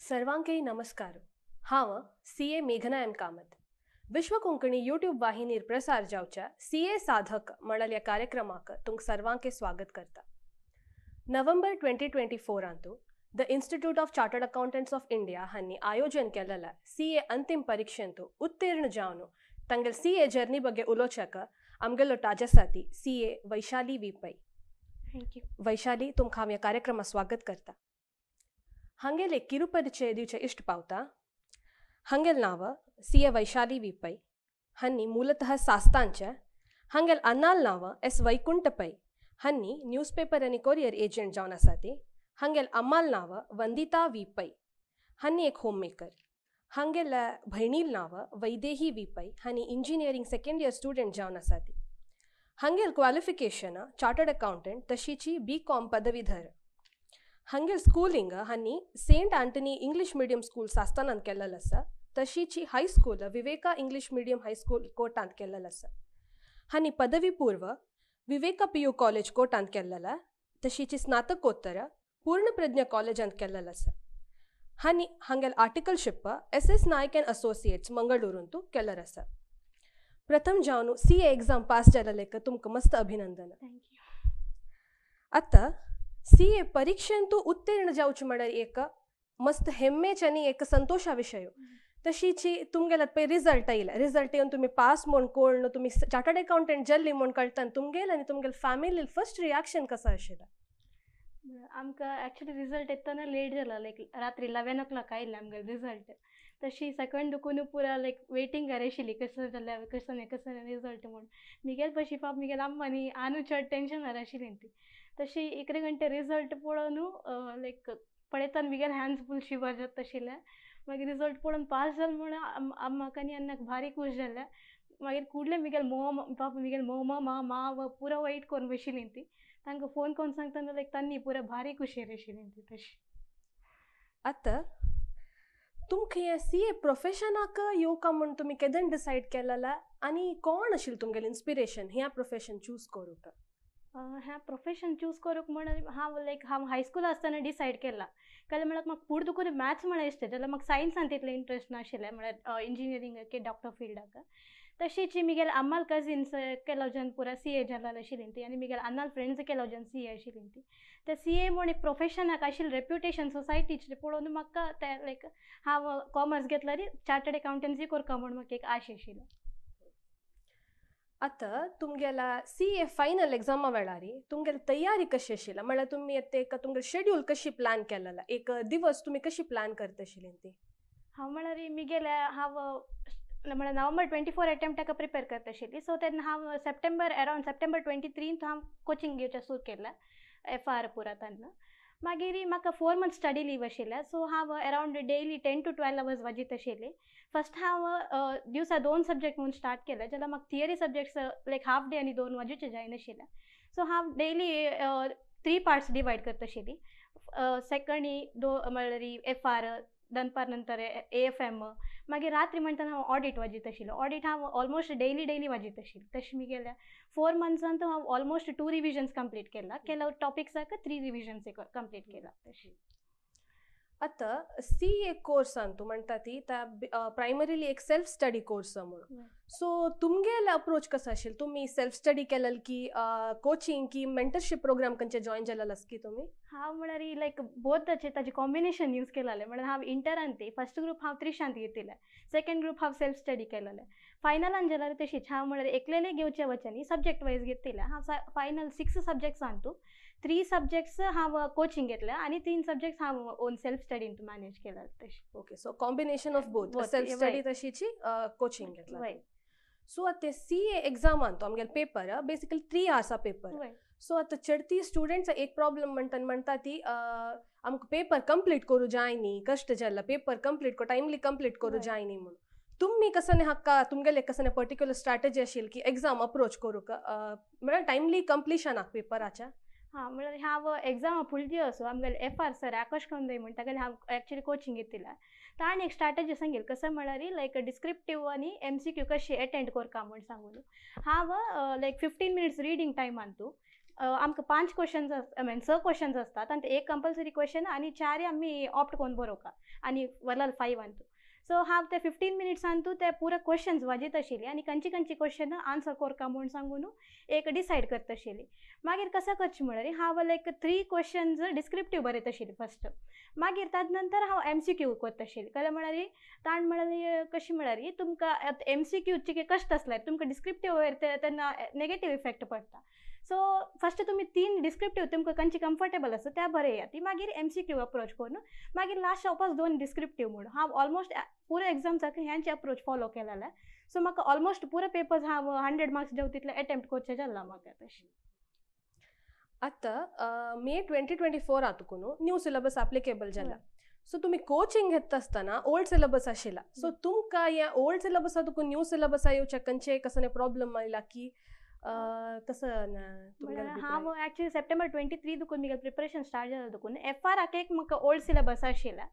सर्वांकय नमस्कार. हांव सी ए मेघना एम कामत. विश्व कोंकणी यूट्यूब वाहिनीर प्रसार जावच्या सी ए साधक म्हणल्या कार्यक्रमाक तुमकां सर्वांके स्वागत करता. नोव्हेंबर 2024 the Institute of Chartered Accountants of India हांणी आयोजन केलेल्या सी ए अंतिम परीक्षेंतु उत्तीर्ण जावन तांगेल सी ए जर्नी ಬಗ್ಗೆ उलोवच्याक आमगेलो ताज्या साथी C A Vaishali V Pai. Thank you. Vaishali, तुमकां हांव ह्या कार्यक्रमाक स्वागत करता. हांगेले किरुपरिचय दिवचे इश्ट पावता. हांगेल नांव C A Vaishali V Pai. हांणी ಮೂಲತಃ सास्तांचे. हांगेल अन्नाल नांव एस वैकुंठ पै. हांणी न्यूज पेपर आनी कोरियर एजंट जावन आसा ती. हांगेल अम्माल नांव वंदिता वी पै. हांणी एक होम मेकर. हांगेल भयणील नांव वैदेही वी पै. हांणी इंजिनियरींग सेकंड इयर स्टुडंट जावन आसा ती. हांगेल क्वालिफिकेशन चार्टर्ड अकाउंटंट तशीची बी कॉम पदवीधर. हांगेल स्कूलिंग हांणी Saint Anthony English medium school सास्तानांत केल्लें आसा. तशीची high school Viveka English medium high school कोटांत केल्लें आसा. हांणी पदवी पूर्व विवेका पी यू कॉलेज कोटांत केल्लें. तशीची स्नातकोत्तर पूर्णप्रज्ञा कॉलेजांत केल्लें आसा. हांणी हांगेल articleship S S Naik and associates मंगळुरूंतू केल्लें आसा. प्रथम जावन सी ए एग्जाम पास जाल्लेक तुमकां मस्त अभिनंदन. Thank you. आतां सी ए परीक्षेंतू उत्तीर्ण जावचें म्हळ्यार एक मस्त हेम्मेच आनी एक संतोशा विशय. तशीची तुमगेले पळय रिजल्ट आयले, रिजल्ट येवन तुमी पास म्हूण कळ्ळो, तुमी चार्टर्ड अकाउंटंट जाल्ली म्हूण कळटा, तुमगेल आनी तुमगेले फॅमिली फर्स्ट रिएक्शन कसो आशिल्लें? आमकां एक्चुली रिजल्ट येतना लेट जाला, लायक रात्री 11 o'clock आयिल्लें आमगेलें रिजल्ट. तशी सेकंड दुकून पुरा लायक वेटींग आशिल्ली, कसो जाल्या कसो न्ही कसो न्ही रिजल्ट म्हूण. मिगेल पशी पाप मिगेल अम्मा न्ही आनू चड टेंशनार आशिल्ली ती. तशी इकरा घंटे रिजल्ट पळोवन लायक पळयतना मिगेल हँड्स फूल शिवर जाता आशिल्लें. मागीर रिजल्ट पळोवन पास जाल म्हूण अम्माक आनी अन्नाक भारी खूश जालें. मागीर कुडले मिगेल मोम पाप मिगेल मोमा मा माव पुरा वेट करून बशिल्ली ती. तांकां फोन करून सांगतना लायक तांणी पुरा भारी खुशेर आशिल्ली ती तशी. आतां तुमकां हें सी ए प्रोफेशनाक येवका म्हूण तुमी केदन डिसायड केलेलें आनी कोण आशिल्लें तुमगेलें इन्स्पिरेशन ह्या प्रोफेशन चूज करूंक? ह्या प्रोफेशन चूज करूंक म्हण हांव लायक हांव हायस्कूल आसतना डिसायड केलां. कारण म्हळ्यार म्हाका फुडें दुकून मॅथ्स म्हळ्यार इश्ट जाल्यार म्हाका सायन्सान तितलें इंट्रस्ट नाशिल्लें, म्हळ्यार इंजिनियरींग की डॉक्टर फिल्डाक. तशीच मिगेल अम्माल कजिन्स ಕೆಲವು ಜನ ಪೂರ ಸಿ ಎ जाल्ले आशिल्ली ती आनी मिगेल अन्नाल फ्रेंड्स ಕೆಲವು जन सी ए आशिल्ली ती. ते सी ए म्हूण एक प्रोफेशनाक आशिल्लें रेप्युटेशन सोसायटीचें पळोवन म्हाका तें लायक हांव कॉमर्स घेतल्यार चार्टर्ड अकाउंटन्सी करता म्हूण म्हाका एक आश आशिल्ली. आतां तुमगेल्या सी ए फायनल एग्जामा वेळार तुमगेली तयारी कशी आशिल्ली? म्हळ्यार तुमी आतां एक तुमगेलें शेड्यूल कशी प्लॅन केलेलें, एक दिवस तुमी कशी प्लॅन करता आशिल्ली ती? हांव म्हळ्यार मिगेल्या हांव म्हळ्यार नोव्हेंबर 24 अटेम्प्टाक प्रिपेर करता आशिल्ली. सो तेन्ना हांव सप्टेंबर अरावंड सप्टेंबर 23 हांव कोचिंग घेवचें सुरू केलें एफ आर पुरा तेन्ना. मागीर म्हाका 4 months study leave आशिल्लें. सो हांव अरावंड डेली 10 to 12 hours वाजीत आशिल्ली. फर्स्ट हांव दिवसा 2 सब्जेक्ट म्हूण स्टार्ट केलें, जाल्यार म्हाका theory subjects like half day आनी 2 वाजूचे जायनाशिल्लें. सो हांव डेली 3 पार्ट्स डिवायड करता आशिल्ली. सेकंड दो म्हळ्यार एफ आर, दनपार नंतर ए एफ एम, मागीर रात्री म्हणटना हांव ऑडिट वाजयत आशिल्लें. ऑडिट हांव ऑलमोस्ट डेली डेली वाजयत आशिल्लें. तशें मिगेल्या 4 months हांव ऑलमोस्ट 2 रिविजन्स कंप्लीट केला. ಕೆಲವು ಟಾಪಿಕ್साक 3 रिविजन्स कंप्लीट केला तशी. आतां सी ए कोर्सान तूं म्हणटा ती प्रायमरीली एक सेल्फ स्टडी कोर्स म्हणून. सो तुमगेले अप्रोच कसो आशिल्लो? तुमी सेल्फ स्टडी केलेल की कोचिंग की मेंटरशीप प्रोग्राम खंयचे जॉयन जालेल आसा की तुमी? हांव म्हळ्यार लायक बोथाचे ताजें कॉम्बिनेशन यूज केलेलें. म्हळ्यार हांव इंटरान ती फर्स्ट ग्रूप हांव त्रिशांत घेतिल्लें, सेकंड ग्रूप हांव सेल्फ स्टडी केलेलें. फायनलान जाल्यार तशीच हांव म्हळ्यार एकलेलें घेवचें वचनी सब्जेक्ट वायज घेतिल्लें. हांव फायनल 6 सब्जेक्ट्सान तूं 3 सब्जेक्ट्स हांव कोचिंग घेतलें आनी 3 सब्जेक्ट्स हांव ओन सेल्फ स्टडीन मॅनेज केलें तशें. Okay, so combination of both, self study तशीची coaching घेतला. सो आतां सी ए एग्जामान तो आमगेलो पेपर बेसिकली 3 आवर्सा पेपर. सो आतां चडती स्टुडंट्स एक प्रॉब्लम म्हणटा म्हणटा ती आमकां पेपर कंप्लीट करूं जाय न्ही, कश्ट जाला पेपर कंप्लीट करूं, टायमली कंप्लीट करूं जाय न्ही म्हणून. तुमी कसने हक्का तुमगेले कसने पर्टिक्युलर स्ट्रॅटजी आशिल्ली की एग्जाम अप्रोच करूंक म्हळ्यार टायमली कंप्लिशनाक पेपराच्या? हां, म्हळ्यार हांव एग्जामा फुडली असो आमगेले एफ आर सर आकाश कंदय म्हण तागेलें हांव एक्चुली कोचिंग घेतिल्लें. ताणें एक स्ट्रॅटजी सांगिल्ली कसो म्हळ्यार लायक डिस्क्रिप्टीव आनी एम सी क्यू कशी एटेंड करता म्हूण सांगून. हांव लायक 15 minutes reading टायमान तूं आमकां 5 क्वेश्चन्स I mean 6 questions असतात आनी ते एक कंपल्सरी क्वेश्चन आनी 4 आमी ऑप्ट करून बरोवका आनी वरलाल 5 अंतू. सो हांव ते 15 मिनिट्सांतू ते पुरा क्वेश्चन्स वाजयत आशिल्ली आनी खंयची खंयची क्वेश्चन आन्सर करका म्हूण सांगून एक डिसायड करता आशिल्ली. मागीर कसं करचें म्हळ्यार हांव लायक 3 क्वेश्चन्स डिस्क्रिप्टीव बरयत आशिल्ली फस्ट, मागीर ताजे नंतर हांव MCQ करता आशिल्ली. कळ्ळें म्हळ्यार ताण म्हळ्यार कशें म्हळ्यार तुमकां MCQचे कश्ट आसल्यार तुमकां डिस्क्रिप्टीव वयर तेन्ना नेगेटीव इफेक्ट पडटा. सो फस्ट तुमी 3 डिस्क्रिप्टीव तुमकां खंयची कम्फर्टेबल आसा त्या बरयात, ती मागीर MCQ approach करून मागीर लास्ट वापस 2 डिस्क्रिप्टीव म्हणून हांव ऑलमोस्ट पुरो एग्जाम्साक ह्यांचे अप्रोच फॉलो केलेले. सो म्हाका ऑलमोस्ट पुरो पेपर्स हांव 100 मार्क्स जेव तितले एटेम्प्ट करचें जाला म्हाका तशें. आतां मे 2024 तुका न्हू न्यू सिलेबस एप्लिकेबल जाला. सो तुमी कोचिंग घेता आसतना ओल्ड सिलेबस आशिल्ला, सो तुमकां ह्या ओल्ड सिलेबसा तुका न्यू सिलेबसा येवच्या खंयचे कसले प्रॉब्लम आयला की कसं ना? हांव एक्चुअली सप्टेंबर 23 दुकून म्हगेलें प्रिपरेशन स्टार्ट जालें दुकून FR एक म्हाका ओल्ड सिलेबस आशिल्ला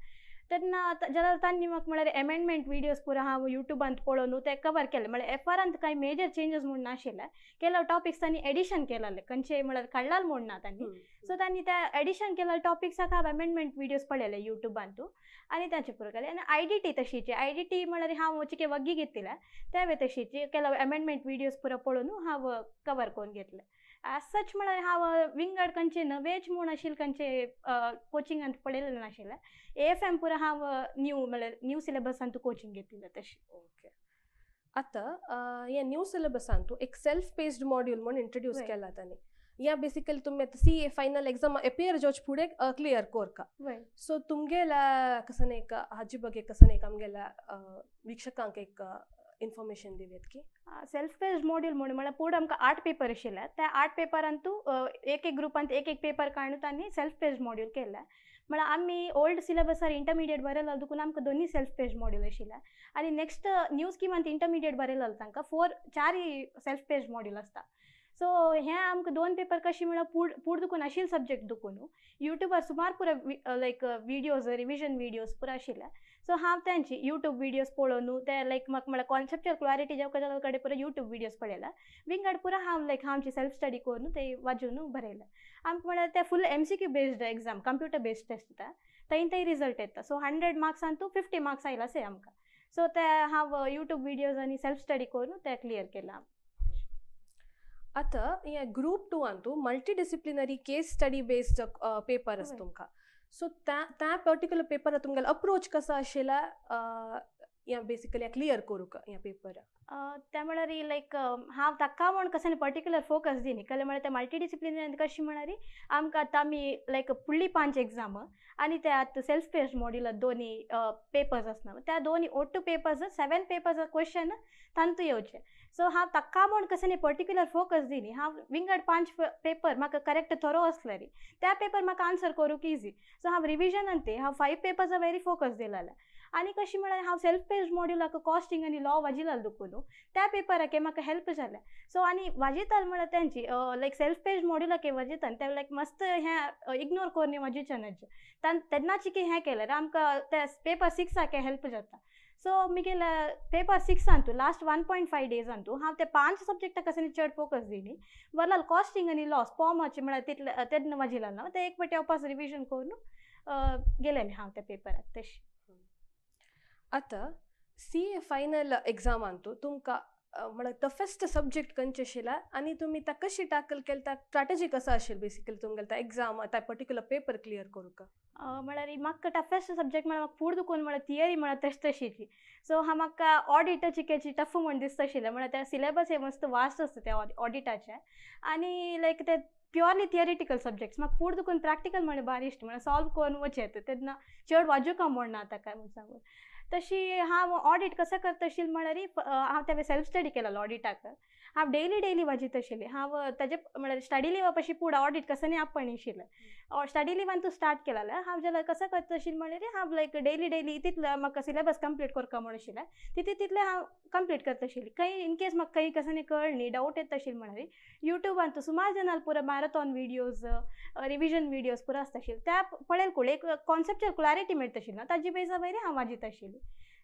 तेन्ना जाल्यार तांणी म्हाका म्हळ्यार एमेंडमेंट विडियोज पुरा हांव युट्यूबांत पळोवन ते कवर केले. म्हळ्यार FRांत कांय मेजर चेंजीस म्हूण नाशिल्ले, केलो टॉपिक्स तांणी एडिशन केलेले खंयचे म्हळ्यार काडलाल म्हूण ना तांणी. सो तांणी त्या एडिशन केलेले टॉपिक्साक हांव एमेंडमेंट विडियोज पळयले युट्यूबांतू आनी तांचे पुरो केले. आनी IDT तशीची IDT म्हळ्यार हांव चिके वग्गी घेतिल्ले तेवे तशीची केलो एमेंडमेंट विडियोज पुरो पळोवन हांव कवर करून घेतले. एज सच म्हळ्यार हांव विंगड खंयचे नवेच म्हूण आशिल्ले खंयचे कोचिंगांत पळयलें नाशिल्लें. AFM पुरो हांव न्यू म्हळ्यार न्यू सिलेबसांत कोचिंग घेतिल्लें तशें. ओके, आतां ह्या न्यू सिलेबसांत तूं एक सेल्फ पेस्ड मॉड्यूल म्हूण इंट्रोड्यूस केला तांणी. ह्या बेसिकली तुमी आतां CA final exam appear जावचे फुडें क्लियर करका. सो तुमगेल्या कसं एक हाजी बगे कसं एक आमगेल्या वीक्षकांक एक इन्फॉर्मेशन दिवयात की सेल्फ पेस्ड मॉड्यूल म्हणून म्हळ्यार पुर्ण आमकां 8 पेपर आशिल्ले, त्या 8 पेपरांतू एक एक ग्रुपांत एक एक पेपर काडून तांणी सेल्फ पेस्ड मॉड्यूल केले. म्हळ्यार आमी ओल्ड सिलेबसार इंटरमिडिएट बरयलो दुकून आमकां 2 सेल्फ पेस्ड मॉड्यूल आशिल्ले आनी नेक्स्ट न्यू स्किमांत इंटरमिडिएट बरयलो तांकां 4 सेल्फ पेस्ड मॉड्यूल आसता. सो हें आमकां 2 पेपर कशें म्हळ्यार पूर्ण दुकून आशिल्ले सब्जेक्ट दुकून युट्यूबार सुमार पुरो लायक विडियोज रिविजन विडियोज पुरो आशिल्ले. सो हांव तांची युट्यूब विडियोज पळोवन ते लायक म्हाका म्हळ्यार कॉन्सेप्चुअल क्लॅरिटी जेवका जाल्या कडेन पुरो युट्यूब विडियोज पळयला विंगड पुरो हांव लायक आमची सेल्फ स्टडी करून ते वाजून बरयलें. आमकां म्हळ्यार ते full MCQ based exam computer based test येता थंय थंय रिजल्ट येता. सो 100 मार्क्सांतू 50 मार्क्स आयला अशें आमकां. सो ते हांव युट्यूब विडियोज आनी सेल्फ स्टडी करून ते क्लियर केलां. आतां ह्या group 2 Antu multi disciplinary case study based paper आसा तुमकां. सो त्या पर्टिक्युलर पेपर तुमगेलो अप्रोच कसो आशिल्ला ह्या बेसिकली क्लियर करूंक ह्या पेपर? त्या म्हळ्यार लायक हांव ताका म्हूण कसं पर्टिक्युलर फोकस दिनी कळ्ळें म्हळ्यार ते मल्टी डिसिप्लिनरी कशें म्हळ्यार आमकां आतां आमी लायक फुडली 5 एग्जाम आनी ते आतां सेल्फ पेस्ड मॉड्यूल 2 पेपर्स आसना त्या 2 ಒಟ್ಟು पेपर्स 7 पेपर्स क्वेश्चन तांतू येवचे. सो हांव ताका म्हूण कसं पर्टिक्युलर फोकस दिनी हांव विंगड 5 पेपर म्हाका करेक्ट थरो आसलेली त्या पेपर म्हाका आन्सर करूंक इजी. सो हांव रिविजनान ते हांव 5 पेपर्सा वेरी फोकस दिलेलें. आनी कशें म्हळ्यार हांव सेल्फ पेस्ड मॉड्युलाक कॉस्टिंग आनी लॉ वाजिलाल दुकून त्या पेपराक म्हाका हेल्प जालें. सो आनी वाजयताल म्हळ्यार तेंची लायक सेल्फ पेस्ड मॉड्युलाक वाजयता ते लायक मस्त हें इग्नोर करून वाजयचें न्हय तेन्नाच की हें केल्यार आमकां ते पेपर 6 हेल्प जाता. So म्हगेले paper 6 Antu last 1.5 days Antu हांव ते 5 सब्जेक्टाक कसं चड फोकस दिली वरलाल कॉस्टिंग आनी लॉ स्पॉमाचे म्हळ्यार तितले तेन्ना वाजिलाल ना ते एक फावटी वापस रिविजन करून गेलेलें हांव त्या पेपराक तशें. आतां CA final एग्जामांतू तुमकां म्हळ्यार टफेस्ट सब्जेक्ट खंयचे आशिल्ला आनी तुमी ता कशी टॅकल केले, ता स्ट्रॅटजी कसो आशिल्ली बेसिकली तुमगेले ता एग्जाम ता पर्टिक्युलर पेपर क्लियर करूंक? म्हळ्यार म्हाका टफेस्ट सब्जेक्ट म्हळ्यार म्हाका फूड दुकून म्हळ्यार थियरी म्हळ्यार तशी तशीची. सो हांव म्हाका ऑडिटाची केची टफ म्हूण दिसता आशिल्लें म्हळ्यार त्या सिलेबस हे मस्त वास्ट आसता त्या ऑडिटाचे आनी लायक ते प्युअरली थियरिटिकल सब्जेक्ट्स म्हाका फूड दुकून प्रॅक्टिकल म्हळ्यार भारी इश्ट म्हळ्यार सॉल्व करून वचें तेन्ना चड वाजूका म्हूण ना ताका म्हूण सांगून. तशी हांव ऑडिट कसो करता आशिल्लें म्हळ्यार हांव तें सेल्फ स्टडी केलेलो ऑडिटाक हांव डेली डेली वाजयत आशिल्लें. हांव ताजे म्हळ्यार स्टडी लिवा पशी पुढं ऑडिट कसं न्ही आपण आशिल्लें स्टडी लिवान तूं स्टार्ट केलेलें. हांव जाल्यार कसो करता आशिल्लें म्हळ्यार हांव लायक डेली डेली तितलें म्हाका सिलेबस कंप्लीट करता म्हूण आशिल्लें तितलें तितलें हांव कंप्लीट करता आशिल्लें. खंय इनकेस म्हाका खंय कसं न्ही कळ्ळें न्ही डावट येता आशिल्लें म्हळ्यार युट्यूबान तूं सुमार जाणां पुरो मॅरेथॉन विडियोज रिविजन विडियोज पुरो आसता आशिल्ले त्या पळयले कूळ एक कॉन्सेप्चुअल क्लॅरिटी मेळटा आशिल्ली ना ताजे बेजा वयर हांव वाजयता आशिल्लें.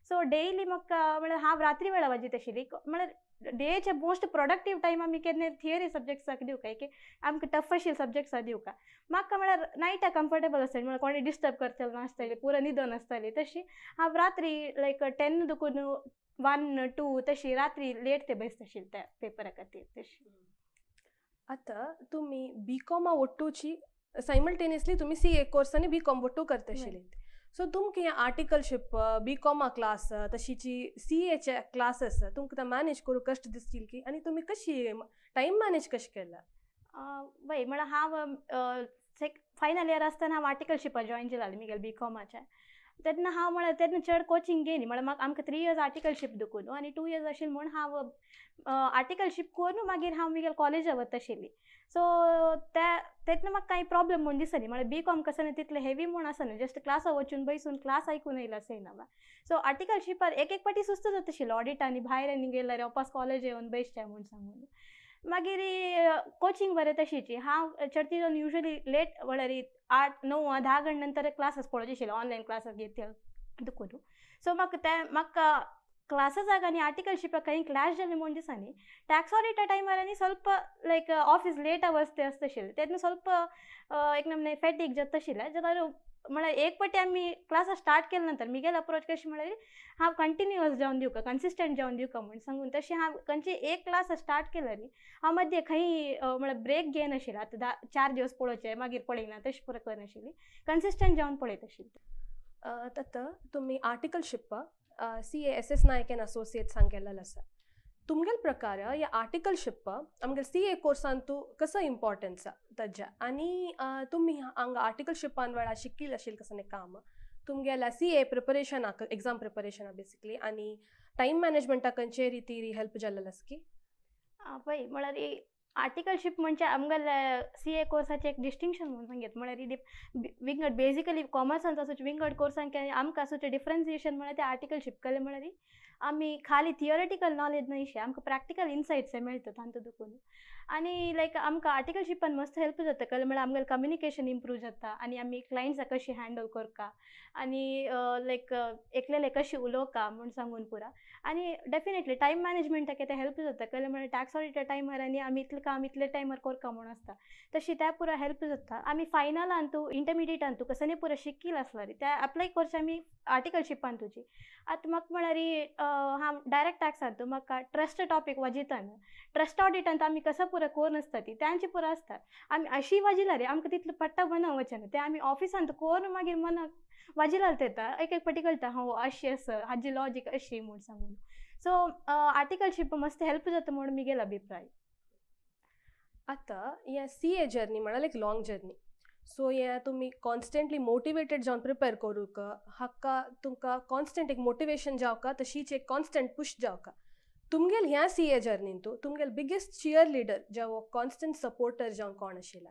सो डेली म्हाका म्हळ्यार हांव रात्री वेळा वाजीत आशिल्ली. म्हळ्यार डेचे मोस्ट प्रोडक्टीव टायम आमी केन्ना थियरी सब्जेक्ट्साक दिवका, एक आमकां टफ आशिल्ले सब्जेक्ट्साक दिवका. म्हाका म्हळ्यार नायटा कंफर्टेबल आसताली, म्हळ्यार कोणी डिस्टर्ब करतले नासताली, पुरो न्हिदोन आसताली. तशी हांव रात्री लायक 10 दुकून 1 2 तशी रात्री लेट ते बसता आशिल्ली त्या पेपरा खातीर तशी. आतां तुमी बी कॉमा ಒಟ್ಟುಚಿ सायमल्टेनियसली तुमी सी ए कोर्स आनी बी कॉम ಒಟ್ಟು करता आशिल्ली. सो तुमकां हें आर्टिकलशीप, बी कॉमा क्लास, तशीची सी एचे क्लासीस तुमकां मॅनेज करूंक कश्ट दिसतील की आनी तुमी कशी टायम मॅनेज कशें केला? वय म्हळ्यार हांव फायनल इयर आसतना हांव आर्टिकलशिपाक जॉयन जालें मुगेले बी कॉमाचें. तेन्ना हांव म्हळ्यार तेन्ना चड कोचिंग घेयनी, म्हळ्यार म्हाका आमकां 3 इयर्स आर्टिकलशीप दुकून आनी 2 इयर्स आशिल्लें म्हूण हांव आर्टिकलशीप करून मागीर हांव मुगेले कॉलेजा वता आशिल्ली. सो तेन्ना म्हाका कांय प्रॉब्लम म्हूण दिसनी, म्हळ्यार बी कॉम कसो तितलें हेवी म्हूण आसना, जस्ट क्लासा वचून बसून क्लास आयकून येयलो अशें ना. सो आर्टिकलशिपार एक एक पाटी सुस्त जाता आशिल्लो ऑडिट आनी भायर आनी गेल्यार वापस कॉलेज येवन बसचें म्हूण सांगून. मागीर कोचिंग बरें तशीची हांव चडती जावन युजली लेट म्हळ्यार 8 9 10 घंटे नंतर क्लासीस पळोवचे आशिल्ले, ऑनलायन क्लासीस घेत दुकून. सो म्हाका ते म्हाका क्लासीसाक आनी आर्टिकलशिपाक खंय क्लॅश जालें म्हूण दिसनी. टॅक्स ऑडिटा टायमार आनी ಸ್ವಲ್ಪ लायक ऑफीस लेट आवर्स ते आसता आशिल्ले तेन्ना ಸ್ವಲ್ಪ एक नमने फॅटीग जाता आशिल्लें. जाल्यार म्हळ्यार एक पाटी आमी क्लासास स्टार्ट केले नंतर मुगेले अप्रोच कशी म्हळ्यार हांव कंटिन्युअस जावन दिवका, कन्सिस्टंट जावन दिवका म्हूण सांगून तशें हांव खंयची एक क्लास स्टार्ट केल्यार हांव मदीं खंय म्हळ्यार ब्रेक घेयनाशिल्लें. आतां 4 दिवस पळोवचें मागीर पळयना तशें पुरो करनाशिल्ली, कन्सिस्टंट जावन पळयत आशिल्लें. तत तुमी articleship C A S S Naik and associates हांगा केलेलो आसा. तुमगेले प्रकार ह्या आर्टिकलशीप आमगेले सी ए कोर्सान तूं कसो इम्पॉर्टन्स आसा ताज्या आनी तुमी हांगा आर्टिकलशिपान वेळार शिकिल्लें आशिल्लें कसलें काम तुमगेल्या सी ए प्रिपरेशनाक, एग्जाम प्रिपरेशनाक बेसिकली आनी टायम मॅनेजमेंटाक खंयचे रितीर हेल्प जाल्लें आसा की? पळय म्हळ्यार आर्टिकलशीप म्हणजे आमगेले सी ए कोर्साचें एक डिस्टिंक्शन म्हणून सांगीत. म्हळ्यार विंगड बेजिकली कॉमर्सान आसूचे विंगड कोर्सान आमकां आसूचें डिफरन्सिएशन म्हळ्यार तें आर्टिकलशीप केलें म्हळ्यार आमी खाली थियोरेटिकल नॉलेज न्हय, आमकां प्रॅक्टिकल इनसायट्स मेळटा तांतूं दुकून. आनी लायक आमकां आर्टिकलशिपान मस्त हेल्प जाता, कळ्ळें म्हळ्यार आमगेलें कम्युनिकेशन इम्प्रूव जाता आनी आमी क्लायंट्साक कशी हँडल करता आनी लायक एकलेले कशी उलोवका म्हूण सांगून पुरा. आनी डेफिनेटली टायम मॅनेजमेंटाक तें हेल्प जाता, कळ्ळें म्हळ्यार टॅक्स ऑडिटा टायमार आनी आमी इतलें काम इतले टायमार करता म्हूण आसता तशी त्या पुरा हेल्प जाता. आमी फायनलान तूं इंटरमिडिएटान तूं कसनी पुरा शिकील आसल्यार त्या एप्लाय करचें आमी आर्टिकलशिपान तुजी. आतां म्हाका म्हळ्यार हांव डायरेक्ट टॅक्सान तूं म्हाका ट्रस्ट टॉपीक वाजयताना ट्रस्ट ऑडिटान आमी कसो पुरो कोर नासता ती तांची पुरो आसता, आमी अशी वाजिला रे आमकां तितलें पट्टा मना वचना तें आमी ऑफिसान कोर मागीर मनाक वाजिलाल येता एक एक पटी कळटा हो अशी आसा हाजी लॉजीक अशी म्हूण सांगून. सो आर्टिकलशीप मस्त हेल्प जाता म्हूण मुगेलो अभिप्राय. आतां हें सी ए जर्नी म्हळ्यार एक लॉंग जर्नी, सो हें तुमी कॉन्स्टंटली मोटिवेटेड जावन प्रिपेर करूंक हाका तुमकां कॉन्स्टंट एक मोटिवेशन जावका तशीच एक कॉन्स्टंट पुश जावका. तुमगेल ह्या सी ए जर्नीन तूं तुमगेल बिगेस्ट चियर लिडर जावं कॉन्स्टंट सपोर्टर जावन कोण आशिल्ला?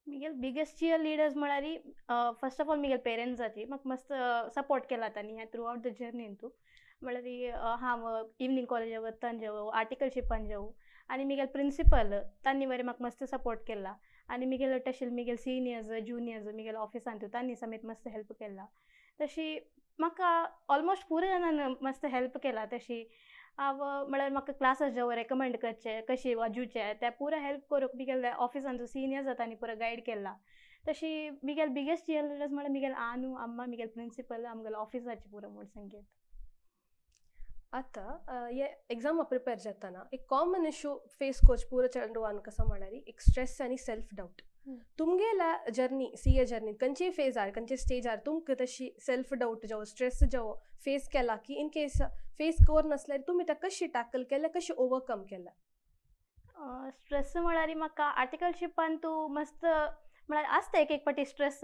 मुगेल बिगेस्ट चियर लिडर्स म्हळ्यार फर्स्ट ऑफ ऑल मुगेल पेरंट्साची म्हाका मस्त सपोर्ट केला तांणी ह्या थ्रू आवट the जर्नीन तूं. म्हळ्यार हांव इवनींग कॉलेजा वतान जावं आर्टिकलशिपान जावं आनी मुगेल प्रिंसिपल तांणी बरें म्हाका मस्त सपोर्ट केला आनी मुगेले तशें मुगेल सिनियर्स ज्युनियर्स मुगेल ऑफिसान तूं तांणी समेत मस्त हेल्प केला. तशी म्हाका ऑलमोस्ट पुरो जाणान मस्त हेल्प केला. तशी हांव म्हळ्यार म्हाका क्लासीस जावं रेकमेंड करचे कशी वाजूचे ते पुरो हेल्प करूंक मुगेले ऑफिसान सिनियर्स तांणी पुरो गायड केला. तशी मुगेल बिगेस्ट चियर लिडर्स म्हळ्यार मुगेल आनू अम्मा मुगेल प्रिंसिपल आमगेले ऑफिसाचे पुरो म्हूण सांगीत. आतां हे एग्जामा प्रिपेर जातना एक कॉमन इशू फेस करचे पुरो चेडवान कसो म्हळ्यार एक स्ट्रेस आनी सेल्फ डावट. तुमगेल्या जर्नी सी ए जर्नी खंयचे फेजार खंयचे स्टेजार तुमकां तशी सेल्फ डावट जावं स्ट्रेस जावं फेस केला की इन केस फेस कर नासल्यार तुमी तें कशी टॅकल केलें कशी ओवरकम केलें? स्ट्रेस म्हळ्यार म्हाका आर्टिकलशिपान तूं मस्त म्हळ्यार आसता एक एक पाटी स्ट्रेस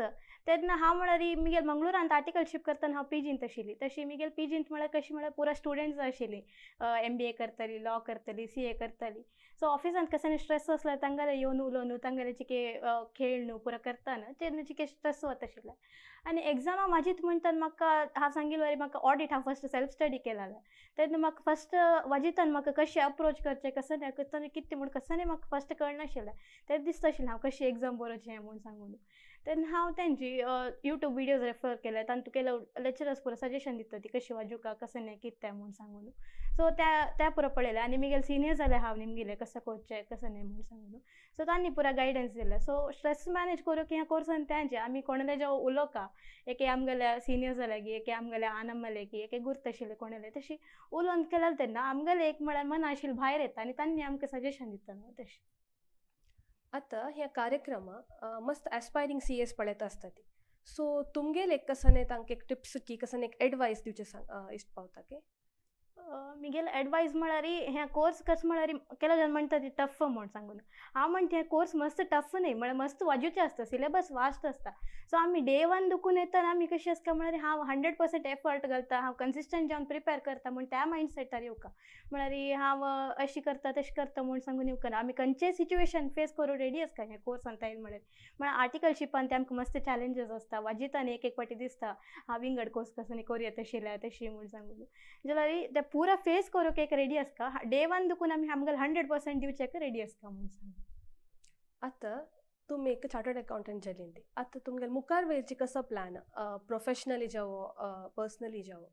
तेन्ना हांव म्हळ्यार मुगेल मंगळुरांत आर्टिकलशीप करतना हांव पीजींत आशिल्ली. तशी मुगेल पीजींत म्हळ्यार कशी म्हळ्यार पुरा स्टुडंट्स आशिल्ली, एम बी ए करताली, लॉ करताली, सी ए करताली. सो ऑफिसांत कसो स्ट्रेस आसल्यार तांगेले येवन उलोवन तांगेले चिके खेळणू पुरो करतना तेन्ना चिके स्ट्रेस वता आशिल्लें. आनी एग्जामा वाजीत म्हणटात म्हाका हांव सांगिल्लें वरी म्हाका ऑडिट हांव फर्स्ट सेल्फ स्टडी केलेलें तेन्ना म्हाका फर्स्ट वाजितान म्हाका कशें अप्रोच करचें कसो कितें म्हूण कसो म्हाका फर्स्ट कळनाशिल्लें. तें दिसता आशिल्लें हांव कशी एग्जाम बरोवचें म्हूण सांगून. तेन्ना हांव तेंची यूट्यूब विडियोज रेफर केले, तांतू केले लेक्चरर्स पुरो सजेशन दिता ती कशी वाजुका कसं न्ही कितें तें म्हूण सांगून. सो त्या त्या पुरो पळयलें आनी मिगेले सिनियर्स जाल्यार हांव निमगिलें कसो करचें कसं न्ही म्हूण सांगून. सो तांणी पुरा गायडन्स दिलें. सो स्ट्रेस मॅनेज करूंक ह्या कोर्सान तेंचे आमी कोणाले जेव उलोवका एके आमगेल्या सिनियर्स जाल्यार की एके आमगेल्या आनम्मले की एके गुर्त आशिल्ले कोणाले तशी उलोवन केल्यार तेन्ना आमगेले एक म्हळ्यार मन आशिल्लें भायर येता आनी तांणी आमकां सजेशन दिता न्हू तशें. आतां ह्या कार्यक्रम मस्त एस्पायरींग सी एस पळयता आसता ती, सो तुमगेले एक कसने तांकां एक टिप्स की कसने एक एडवायस दिवचे सांग इश्ट पावता की? मिगेल एडवायस म्हळ्यार हें कोर्स कसो म्हळ्यार केला जाण म्हणटा ती टफ म्हूण सांगून. हांव म्हणटा हें कोर्स मस्त टफ न्ही, म्हळ्यार मस्त वाजूचें आसता, सिलेबस वास्ट आसता. सो आमी डे वन दुखून येतना आमी कशी आसता म्हळ्यार हांव 100% एफर्ट घालता, हांव कन्सिस्टंट जावन प्रिपेर करता म्हूण त्या मायंडसेटार येवका. म्हळ्यार हांव अशी करता तशें करता म्हूण सांगून येवका. आमी खंयचेय सिच्युएशन फेस करूं रेडी आसता ह्या कोर्सान ताईल म्हळ्यार. म्हळ्यार आर्टिकलशिपान ते आमकां मस्त चॅलेंजीस आसता, वाजितान एक एक फावटी दिसता हांव विंगड कोर्स कसो करूया तशें तशी म्हूण सांगून. जाल्यार ते पुरा फेस करूंक एक रेडी आसता, डे वन दुखून आमी आमगेले 100% दिवचेक रेडी आसता म्हूण सांगून. आतां तुमी एक चार्टर्ड अकाउंटंट जाली ती, आतां तुमगेले मुखार वयची कसो प्लॅन, प्रोफेशनली जावो पर्सनली जावो?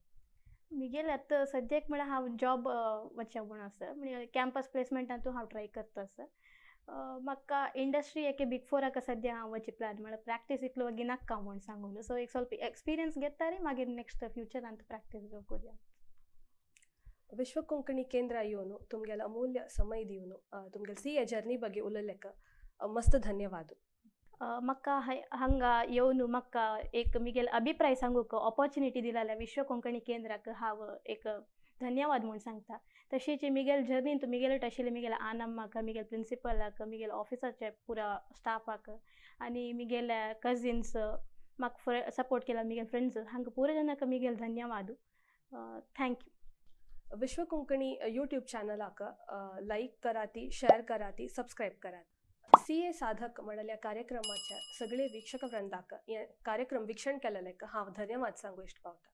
मिगेले आतां सद्याक म्हळ्यार हांव जॉब वचचें म्हूण आसा, म्हणजे कॅम्पस प्लेसमेंटांतू हांव ट्राय करता आसा. म्हाका इंडस्ट्री एके बिग फोराक सद्या हांव वचचें प्लॅन, म्हळ्यार प्रॅक्टीस इतलो वगी नाका म्हूण सांगून. सो एक स्वल्प एक्सपिरियन्स घेता रे मागीर नेक्स्ट फ्युचरांत प्रॅक्टीस करूया. ವಿಶ್ವ ಕೊಂಕಣಿ ಕೇಂದ್ರ ಇವನು ತುಮಗೆಲ್ಲ ಅಮೂಲ್ಯ ಸಮಯ ದಿವನು ತುಮಗೆಲ್ಲ ಸಿ ಎ ಜರ್ನಿ ಬಗ್ಗೆ ಉಲ್ಲಲೆಕ್ಕ ಮಸ್ತ್ ಧನ್ಯವಾದ. म्हाका हांगा येवन म्हाका एक मिगेल अभिप्राय सांगूंक ऑपॉर्च्युनिटी दिला विश्व कोंकणी केंद्राक हांव एक धन्यवाद म्हूण सांगता. तशीच मिगेल जर्नीन मिगेले आशिल्ले मिगेल आनम्माक, मिगेल प्रिंसिपलाक, मिगेल ऑफिसाचे पुरा स्टाफाक आनी मिगेले कजिन्स म्हाका सपोर्ट केला मिगेल फ्रेंड्स हांकां पुरा जाणांक मिगेल धन्यवाद. Thank you. ವಿಶ್ವ ಕೊಂಕಣಿ ಯೂಟ್ಯೂಬ್ ಚಾನಲಾಕ ಲೈಕ್ कराती, शेअर कराती, सबस्क्राईब करात. सी ए साधक म्हणल्या कार्यक्रमाच्या सगळे वीक्षक वृंदाक कार्यक्रम वीक्षण केलेले हांव धन्यवाद सांगू इश्ट पावता.